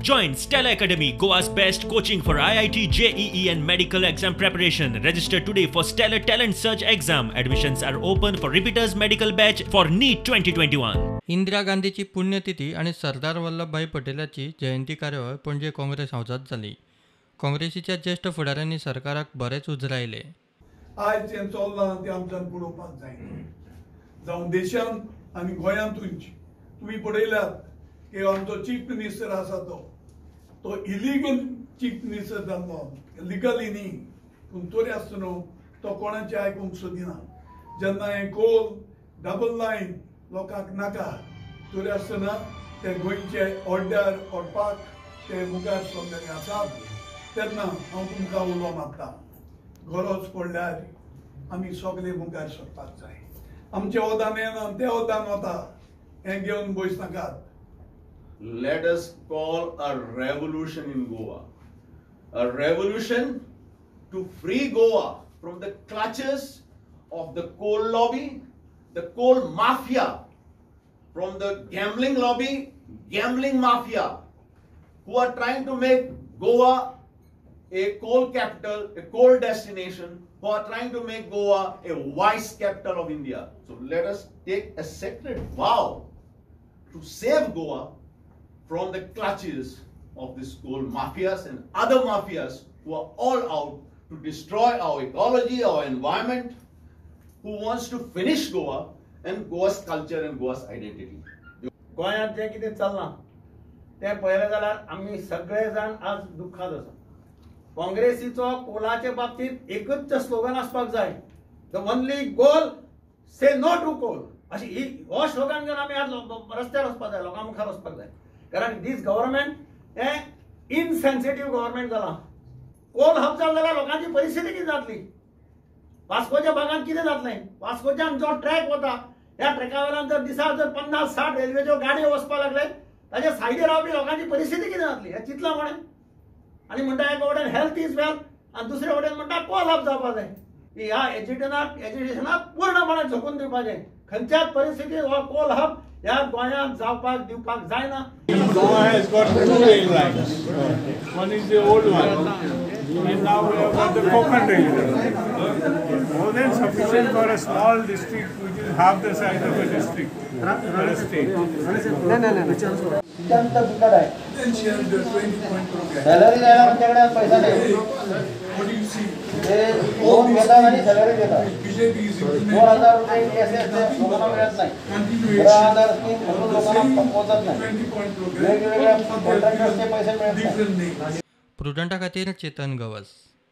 Join Stellar Academy, Goa's best coaching for IIT, JEE and medical exam preparation. Register today for Stellar Talent Search exam. Admissions are open for repeaters medical batch for NEET 2021. Indira गांधीची पुण्यतिथी आनी सरदार वल्लभभाई पटेलाची जयंती कार्यावळ पणजे काँग्रेस हावजांत जाली. काँग्रेसीच्या ज्येश्ठ फुडाऱ्यांनी सरकाराक बरेच उजरायले. आयज जें चल्लां तें आमच्यान पळोवपाक जायना. जावं देशांत आनी गोंयांतूय तुमी पळयल्यात की आमचो चीफ मिनिस्टर आसा तो इलिगल चीफ मिनिस्टर जाल्लो, लिगली न्ही, पूण तरी आसतना तो कोणाचें आयकूंक सोदिना. जेन्ना हें कोल डबल लायन लोकांक नाका तरी आसतना ते गोंयचे ऑर्डर व्हरपाक ते मुखार सरलेले आसात. तेन्ना हांव तुमकां उलो मारता, गरज पडल्यार आमी सगळे मुखार सरपाक जाय. आमचें वदान येना तें वदान वता हें घेवन बस नाकात. Let us call a revolution in Goa. A revolution to free Goa from the clutches of the coal lobby, the coal mafia, from the gambling lobby, gambling mafia, who are trying to make Goa a coal capital, a coal destination, who are trying to make Goa a vice capital of India. So let us take a sacred vow to save Goa from the clutches of these coal mafias and other mafias who are all out to destroy our ecology, our environment, who wants to finish Goa and Goa's culture and Goa's identity. गोंयांत जें कितें चल्लां तें पळयलें जाल्यार आमी सगळे जाण आज दुख्खांत आसा. काँग्रेसीचो कोलाचे बाबतींत एकूच स्लोगन आसपाक जाय, the only goal say no to coal. अशी ही हो स्लोगन घेवन आमी आज रस्त्यार वचपाक जाय, लोकां मुखार वचपाक जाय. कारण दीस गव्हर्मेंट हें इनसेन्सिटीव गव्हर्मेंट जालां. कोल हब जालें जाल्यार लोकांची परिस्थिती कितें जातली, वास्कोच्या भागांत कितें जातलें, वास्कोच्यान जो ट्रॅक वता ह्या ट्रॅका वयल्यान जर दिसाक जर 50-60 रेल्वेच्यो गाडयो वचपाक लागले ताच्या सायडीर रावपी लोकांची परिस्थिती कितें जातली हें चिंतलां कोणें. आनी म्हणटा एका वटेन हेल्थ is wealth आनी दुसरे वटेन म्हणटा कोल हब जावपाक जाय. ह्या एजिटेशनाक पूर्णपणे झोकून दिवपाचें. खंयच्याच परिस्थितीत हो कोल हब ह्या गोंयांत जावपाक दिवपाक जायना. Goa has got two rail lines. One is the old one, and now we have got the Konkan railway. More than sufficient for a small district, which is half the size of a district or a state. अत्यंत बिकट आहे. Salary द्यायला आमच्याकडे पैसा नाही. ते loan घेतात आणि सॅलरी देतात. 2000 रुपये एस एस लोकांना मिळत नाही. गृह स्कीम म्हणून लोकांना पोहोचत नाही. वेगवेगळ्या कॉन्ट्रॅक्टर्सचे पैसे मिळत नाही. प्रुडंटा खातीर चेतन गवस.